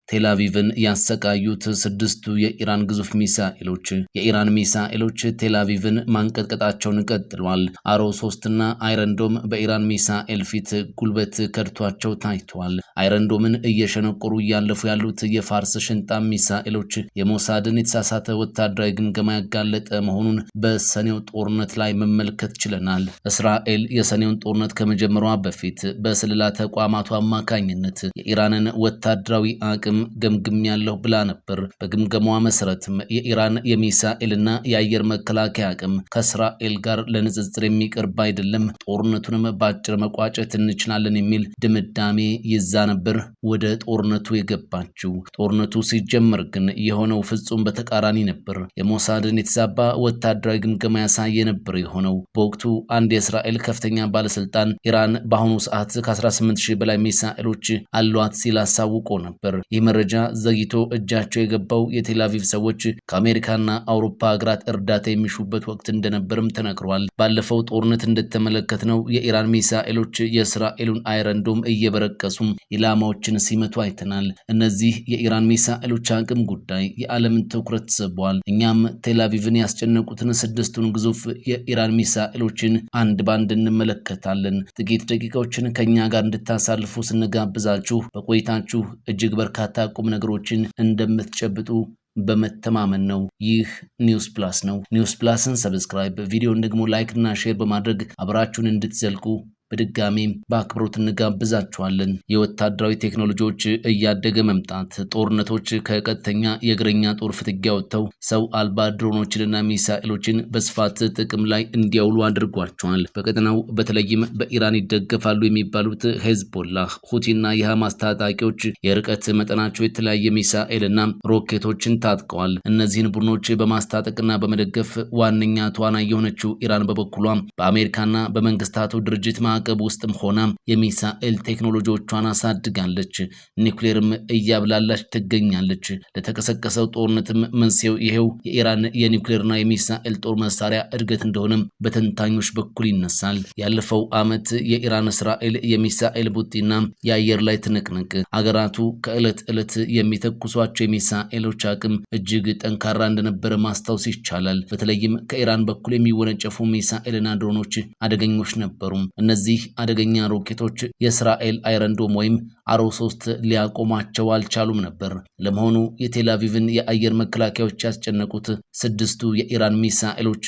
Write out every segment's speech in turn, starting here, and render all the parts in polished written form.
ቴላቪቭን ያሰቃዩት ስድስቱ የኢራን ግዙፍ ሚሳኤሎች። የኢራን ሚሳኤሎች ቴላቪቭን ማንቀጥቀጣቸውን ቀጥለዋል። አሮ 3 እና Iron Dome በኢራን ሚሳኤል ፊት ጉልበት ከድቷቸው ታይተዋል። Iron Dome ን እየሸነቆሩ እያለፉ ያሉት የፋርስ ሽንጣም ሚሳኤሎች የሞሳድን የተሳሳተ ወታደራዊ ግምገማ ያጋለጠ መሆኑን በሰኔው ጦርነት ላይ መመልከት ችለናል። እስራኤል የሰኔውን ጦርነት ከመጀመሯ በፊት በስለላ ተቋማቱ አማካኝነት የኢራንን ወታደራዊ አቅም ገምግሜያለሁ ብላ ነበር። በግምገማዋ መሰረትም የኢራን የሚሳኤልና የአየር መከላከያ አቅም ከእስራኤል ጋር ለንጽጽር የሚቀርብ አይደለም፣ ጦርነቱንም በአጭር መቋጨት እንችላለን የሚል ድምዳሜ ይዛ ነበር ወደ ጦርነቱ የገባችው። ጦርነቱ ሲጀመር ግን የሆነው ፍጹም በተቃራኒ ነበር። የሞሳድን የተዛባ ወታደራዊ ግምገማ ያሳየ ነበር የሆነው። በወቅቱ አንድ የእስራኤል ከፍተኛ ባለስልጣን ኢራን በአሁኑ ሰዓት ከ18 ሺህ በላይ ሚሳኤሎች አሏት ሲል አሳውቆ ነበር። ይህ መረጃ ዘግይቶ እጃቸው የገባው የቴልአቪቭ ሰዎች ከአሜሪካና አውሮፓ ሀገራት እርዳታ የሚሹበት ወቅት እንደነበርም ተነግሯል። ባለፈው ጦርነት እንደተመለከትነው የኢራን ሚሳኤሎች የእስራኤሉን Iron Dome እየበረቀሱም ኢላማዎችን ሲመቱ አይተናል። እነዚህ የኢራን ሚሳኤሎች አቅም ጉዳይ የዓለምን ትኩረት ስቧል። እኛም ቴልአቪቭን ያስጨነቁትን ስድስቱን ግዙፍ የኢራን ሚሳኤሎችን አንድ ባንድ እንመለከታለን። ጥቂት ደቂቃዎችን ከእኛ ጋር እንድታሳልፉ ስንጋብዛችሁ በቆይታችሁ እጅግ በርካታ ቁም ነገሮችን እንደምትጨብጡ በመተማመን ነው። ይህ News Plus ነው። News Plus ን subscribe፣ ቪዲዮን ደግሞ like እና share በማድረግ አብራችሁን እንድትዘልቁ በድጋሚ በአክብሮት እንጋብዛችኋለን። የወታደራዊ ቴክኖሎጂዎች እያደገ መምጣት ጦርነቶች ከቀጥተኛ የእግረኛ ጦር ፍትጊያ ወጥተው ሰው አልባ ድሮኖችንና ሚሳኤሎችን በስፋት ጥቅም ላይ እንዲያውሉ አድርጓቸዋል። በቀጠናው በተለይም በኢራን ይደገፋሉ የሚባሉት ሄዝቦላህ፣ ሁቲና የሐማስ ታጣቂዎች የርቀት መጠናቸው የተለያየ ሚሳኤልና ሮኬቶችን ታጥቀዋል። እነዚህን ቡድኖች በማስታጠቅና በመደገፍ ዋነኛ ተዋናይ የሆነችው ኢራን በበኩሏ በአሜሪካና በመንግስታቱ ድርጅት ማዕቀብ ውስጥም ሆና የሚሳኤል ቴክኖሎጂዎቿን አሳድጋለች። ኒውክሌርም እያብላላች ትገኛለች። ለተቀሰቀሰው ጦርነትም መንስኤው ይሄው የኢራን የኒውክሌርና የሚሳኤል ጦር መሳሪያ እድገት እንደሆነም በተንታኞች በኩል ይነሳል። ያለፈው ዓመት የኢራን እስራኤል የሚሳኤል ቡጢና የአየር ላይ ትንቅንቅ አገራቱ ከዕለት ዕለት የሚተኩሷቸው የሚሳኤሎች አቅም እጅግ ጠንካራ እንደነበረ ማስታወስ ይቻላል። በተለይም ከኢራን በኩል የሚወነጨፉ ሚሳኤልና ድሮኖች አደገኞች ነበሩ። እነዚህ አደገኛ ሮኬቶች የእስራኤል Iron Dome ወይም Arrow 3 ሊያቆማቸው አልቻሉም ነበር። ለመሆኑ የቴልአቪቭን የአየር መከላከያዎች ያስጨነቁት ስድስቱ የኢራን ሚሳኤሎች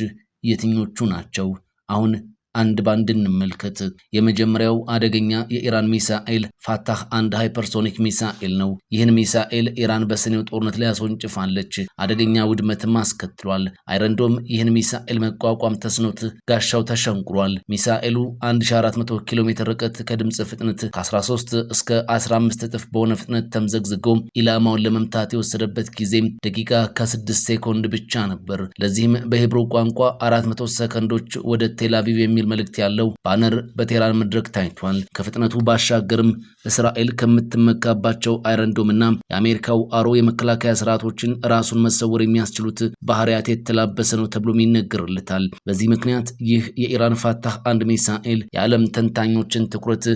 የትኞቹ ናቸው? አሁን አንድ ባንድ እንመልከት። የመጀመሪያው አደገኛ የኢራን ሚሳኤል ፋታህ 1 hypersonic ሚሳኤል ነው። ይህን ሚሳኤል ኢራን በሰኔው ጦርነት ላይ አስወንጭፋለች። አደገኛ ውድመትም አስከትሏል። Iron Dome ይህን ሚሳኤል መቋቋም ተስኖት ጋሻው ተሸንቁሯል። ሚሳኤሉ 1400 ኪሎ ሜትር ርቀት ከድምፅ ፍጥነት ከ13 እስከ 15 እጥፍ በሆነ ፍጥነት ተምዘግዝጎ ኢላማውን ለመምታት የወሰደበት ጊዜም ደቂቃ ከ6 ሴኮንድ ብቻ ነበር። ለዚህም በሂብሩ ቋንቋ "400 ሰከንዶች ወደ ቴልአቪቭ" የሚል መልእክት ያለው ባነር በቴህራን መድረክ ታይቷል። ከፍጥነቱ ባሻገርም እስራኤል ከምትመካባቸው Iron Dome እና የአሜሪካው Arrow የመከላከያ ስርዓቶችን ራሱን መሰወር የሚያስችሉት ባህሪያት የተላበሰ ነው ተብሎም ይነገርለታል። በዚህ ምክንያት ይህ የኢራን ፋታህ 1 ሚሳኤል የዓለም ተንታኞችን ትኩረት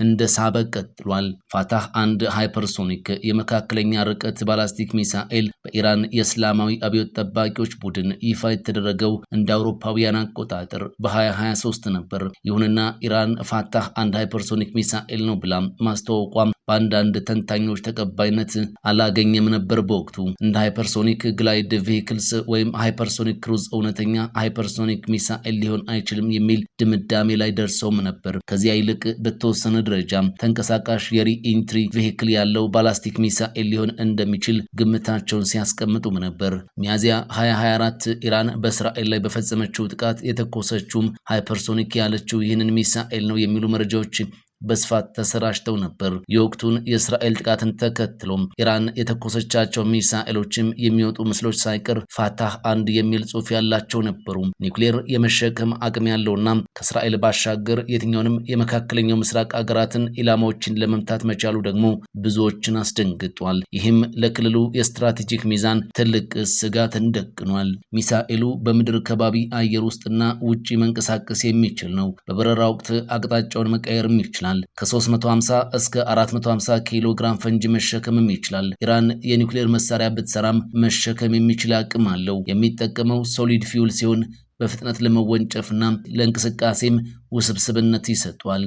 እንደ ሳበ ቀጥሏል። ፋታህ 1 hypersonic የመካከለኛ ርቀት ባላስቲክ ሚሳኤል በኢራን የእስላማዊ አብዮት ጠባቂዎች ቡድን ይፋ የተደረገው እንደ አውሮፓውያን አቆጣጠር በ2023 ነበር። ይሁንና ኢራን ፋታህ 1 hypersonic ሚሳኤል ነው ብላ ማስተዋወቋም በአንዳንድ ተንታኞች ተቀባይነት አላገኘም ነበር። በወቅቱ እንደ hypersonic glide vehicles ወይም hypersonic cruise እውነተኛ hypersonic ሚሳኤል ሊሆን አይችልም የሚል ድምዳሜ ላይ ደርሰውም ነበር። ከዚያ ይልቅ በተወሰነ ደረጃ ተንቀሳቃሽ የ re-entry vehicle ያለው ባላስቲክ ሚሳኤል ሊሆን እንደሚችል ግምታቸውን ሲያስቀምጡም ነበር። ሚያዚያ 2024 ኢራን በእስራኤል ላይ በፈጸመችው ጥቃት የተኮሰችውም hypersonic ያለችው ይህንን ሚሳኤል ነው የሚሉ መረጃዎች በስፋት ተሰራጭተው ነበር። የወቅቱን የእስራኤል ጥቃትን ተከትሎም ኢራን የተኮሰቻቸው ሚሳኤሎችም የሚወጡ ምስሎች ሳይቀር ፋታህ 1 የሚል ጽሑፍ ያላቸው ነበሩ። ኒውክሌር የመሸከም አቅም ያለውና ከእስራኤል ባሻገር የትኛውንም የመካከለኛው ምስራቅ አገራትን ኢላማዎችን ለመምታት መቻሉ ደግሞ ብዙዎችን አስደንግጧል። ይህም ለክልሉ የስትራቴጂክ ሚዛን ትልቅ ስጋትን ደቅኗል። ሚሳኤሉ በምድር ከባቢ አየር ውስጥና ውጪ መንቀሳቀስ የሚችል ነው። በበረራ ወቅት አቅጣጫውን መቀየርም ይችላል። ይታመናል። ከ350 እስከ 450 ኪሎ ግራም ፈንጂ መሸከምም ይችላል። ኢራን የኒውክሌር መሳሪያ ብትሰራም መሸከም የሚችል አቅም አለው። የሚጠቀመው solid fuel ሲሆን በፍጥነት ለመወንጨፍና ለእንቅስቃሴም ውስብስብነት ይሰጧል።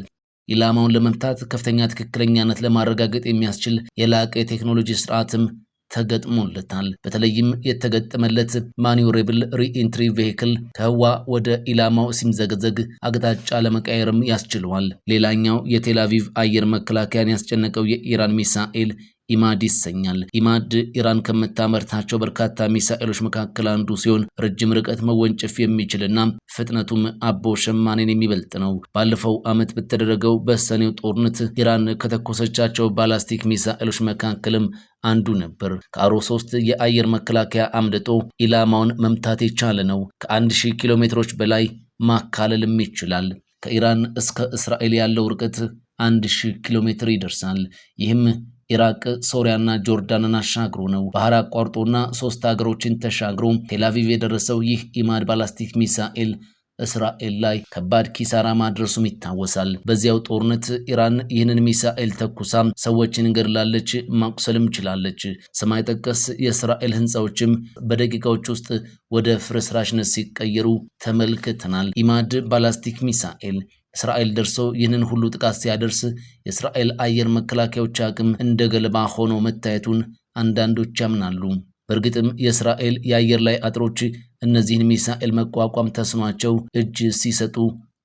ኢላማውን ለመምታት ከፍተኛ ትክክለኛነት ለማረጋገጥ የሚያስችል የላቀ የቴክኖሎጂ ስርዓትም ተገጥሞለታል። በተለይም የተገጠመለት maneuverable re-entry vehicle ከህዋ ወደ ኢላማው ሲምዘገዘግ አቅጣጫ ለመቀየርም ያስችለዋል። ሌላኛው የቴል አቪቭ አየር መከላከያን ያስጨነቀው የኢራን ሚሳኤል ኢማድ ይሰኛል። ኢማድ ኢራን ከምታመርታቸው በርካታ ሚሳኤሎች መካከል አንዱ ሲሆን ረጅም ርቀት መወንጨፍ የሚችልና ፍጥነቱም አቦ ሸማኔን የሚበልጥ ነው። ባለፈው ዓመት በተደረገው በሰኔው ጦርነት ኢራን ከተኮሰቻቸው ባላስቲክ ሚሳኤሎች መካከልም አንዱ ነበር። ከአሮ 3 የአየር መከላከያ አምልጦ ኢላማውን መምታት የቻለ ነው። ከ1000 ኪሎ ሜትሮች በላይ ማካለልም ይችላል። ከኢራን እስከ እስራኤል ያለው ርቀት 1000 ኪሎ ሜትር ይደርሳል። ይህም ኢራቅ፣ ሶሪያና ጆርዳንን አሻግሮ ነው። ባህር አቋርጦና 3 ሀገሮችን ተሻግሮ ቴል አቪቭ የደረሰው ይህ ኢማድ ባላስቲክ ሚሳኤል እስራኤል ላይ ከባድ ኪሳራ ማድረሱም ይታወሳል። በዚያው ጦርነት ኢራን ይህንን ሚሳኤል ተኩሳ ሰዎችን ገድላለች፣ ማቁሰልም ችላለች። ሰማይ ጠቀስ የእስራኤል ህንፃዎችም በደቂቃዎች ውስጥ ወደ ፍርስራሽነት ሲቀየሩ ተመልክተናል። ኢማድ ባላስቲክ ሚሳኤል እስራኤል ደርሶ ይህንን ሁሉ ጥቃት ሲያደርስ የእስራኤል አየር መከላከያዎች አቅም እንደ ገለባ ሆኖ መታየቱን አንዳንዶች ያምናሉ። በእርግጥም የእስራኤል የአየር ላይ አጥሮች እነዚህን ሚሳኤል መቋቋም ተስኗቸው እጅ ሲሰጡ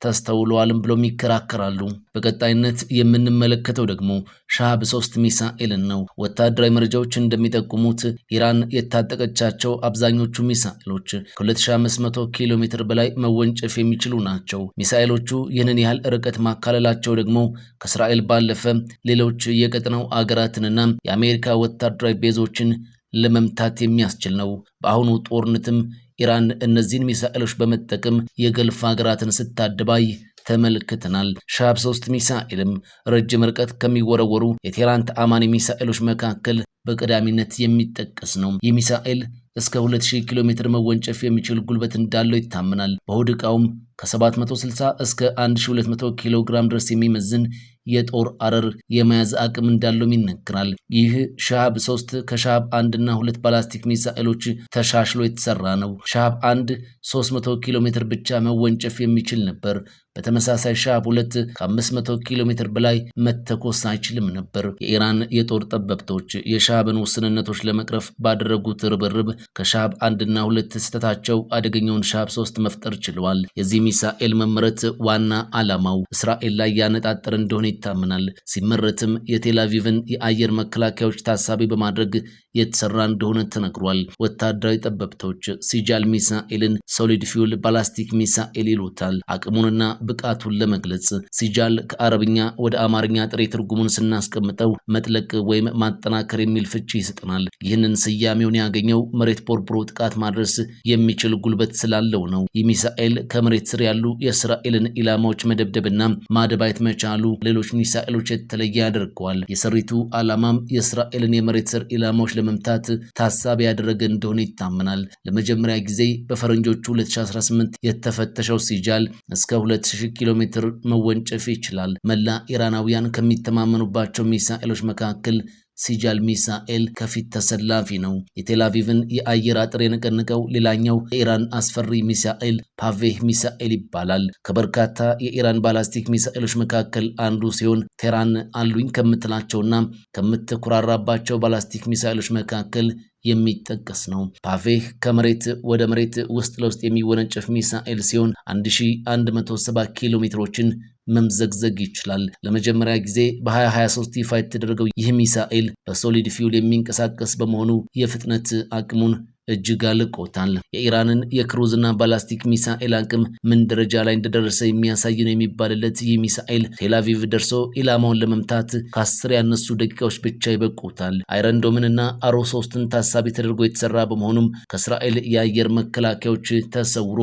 ተስተውለዋልም ብሎም ይከራከራሉ። በቀጣይነት የምንመለከተው ደግሞ ሻሃብ 3 ሚሳኤልን ነው። ወታደራዊ መረጃዎች እንደሚጠቁሙት ኢራን የታጠቀቻቸው አብዛኞቹ ሚሳኤሎች ከ2500 ኪሎ ሜትር በላይ መወንጨፍ የሚችሉ ናቸው። ሚሳኤሎቹ ይህንን ያህል ርቀት ማካለላቸው ደግሞ ከእስራኤል ባለፈ ሌሎች የቀጠናው አገራትንና የአሜሪካ ወታደራዊ ቤዞችን ለመምታት የሚያስችል ነው። በአሁኑ ጦርነትም ኢራን እነዚህን ሚሳኤሎች በመጠቀም የገልፍ ሀገራትን ስታደባይ ተመልክተናል። ሻሃብ 3 ሚሳኤልም ረጅም ርቀት ከሚወረወሩ የቴህራን ተአማኒ ሚሳኤሎች መካከል በቀዳሚነት የሚጠቀስ ነው። ይህ ሚሳኤል እስከ 2000 ኪሎ ሜትር መወንጨፍ የሚችል ጉልበት እንዳለው ይታመናል። በሆድ ዕቃውም ከ760 እስከ 1200 ኪሎ ግራም ድረስ የሚመዝን የጦር አረር የመያዝ አቅም እንዳለውም ይነገራል። ይህ ሻሃብ 3 ከሻሃብ 1 እና 2 ባላስቲክ ሚሳኤሎች ተሻሽሎ የተሰራ ነው። ሻሃብ 1 300 ኪሎ ሜትር ብቻ መወንጨፍ የሚችል ነበር። በተመሳሳይ ሻሃብ 2 ከ500 ኪሎ ሜትር በላይ መተኮስ አይችልም ነበር። የኢራን የጦር ጠበብቶች የሻሃብን ውስንነቶች ለመቅረፍ ባደረጉት ርብርብ ከሻሃብ 1 እና 2 ስህተታቸው አደገኛውን ሻሃብ 3 መፍጠር ችለዋል። የዚህ ሚሳኤል መመረት ዋና ዓላማው እስራኤል ላይ ያነጣጠረ እንደሆነ ይታመናል። ሲመረትም የቴል አቪቭን የአየር መከላከያዎች ታሳቢ በማድረግ የተሰራ እንደሆነ ተነግሯል። ወታደራዊ ጠበብቶች ሲጃል ሚሳኤልን solid fuel ባላስቲክ ሚሳኤል ይሉታል። አቅሙንና ብቃቱን ለመግለጽ ሲጃል ከአረብኛ ወደ አማርኛ ጥሬ ትርጉሙን ስናስቀምጠው መጥለቅ ወይም ማጠናከር የሚል ፍቺ ይሰጠናል። ይህንን ስያሜውን ያገኘው መሬት ቦርቡሮ ጥቃት ማድረስ የሚችል ጉልበት ስላለው ነው። ይህ ሚሳኤል ከመሬት ስር ያሉ የእስራኤልን ኢላማዎች መደብደብና ማደባየት መቻሉ ሌሎች ሚሳኤሎች የተለየ ያደርገዋል። የስሪቱ ዓላማም የእስራኤልን የመሬት ስር ኢላማዎች ለመምታት ታሳቢ ያደረገ እንደሆነ ይታመናል። ለመጀመሪያ ጊዜ በፈረንጆቹ 2018 የተፈተሸው ሲጃል እስከ 2000 ኪሎ ሜትር መወንጨፍ ይችላል። መላ ኢራናውያን ከሚተማመኑባቸው ሚሳኤሎች መካከል ሲጃል ሚሳኤል ከፊት ተሰላፊ ነው። የቴል አቪቭን የአየር አጥር የነቀነቀው ሌላኛው የኢራን አስፈሪ ሚሳኤል ፓቬህ ሚሳኤል ይባላል። ከበርካታ የኢራን ባላስቲክ ሚሳኤሎች መካከል አንዱ ሲሆን ቴህራን አሉኝ ከምትላቸውና ከምትኩራራባቸው ባላስቲክ ሚሳኤሎች መካከል የሚጠቀስ ነው። ፓቬህ ከመሬት ወደ መሬት ውስጥ ለውስጥ የሚወነጨፍ ሚሳኤል ሲሆን 1170 ኪሎ ሜትሮችን መምዘግዘግ ይችላል። ለመጀመሪያ ጊዜ በ2023 ይፋ የተደረገው ይህ ሚሳኤል በ solid fuel የሚንቀሳቀስ በመሆኑ የፍጥነት አቅሙን እጅግ አልቆታል። የኢራንን የክሩዝና ባላስቲክ ሚሳኤል አቅም ምን ደረጃ ላይ እንደደረሰ የሚያሳይ ነው የሚባልለት ይህ ሚሳኤል ቴል አቪቭ ደርሶ ኢላማውን ለመምታት ከ10 ያነሱ ደቂቃዎች ብቻ ይበቁታል። አይረን ዶምንና አሮ 3ን ታሳቢ ተደርጎ የተሰራ በመሆኑም ከእስራኤል የአየር መከላከያዎች ተሰውሮ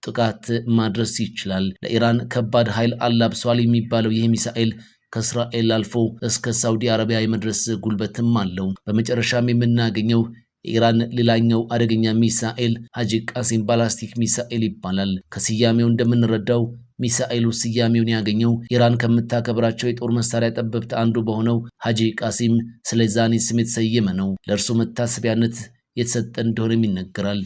ጥቃት ማድረስ ይችላል። ለኢራን ከባድ ኃይል አላብሷል የሚባለው ይህ ሚሳኤል ከእስራኤል አልፎ እስከ ሳውዲ አረቢያ የመድረስ ጉልበትም አለው። በመጨረሻም የምናገኘው የኢራን ሌላኛው አደገኛ ሚሳኤል ሀጂ ቃሲም ባላስቲክ ሚሳኤል ይባላል። ከስያሜው እንደምንረዳው ሚሳኤሉ ስያሜውን ያገኘው ኢራን ከምታከብራቸው የጦር መሳሪያ ጠበብት አንዱ በሆነው ሀጂ ቃሲም ሱሌይማኒ ስም የተሰየመ ነው። ለእርሱ መታሰቢያነት የተሰጠ እንደሆነም ይነገራል።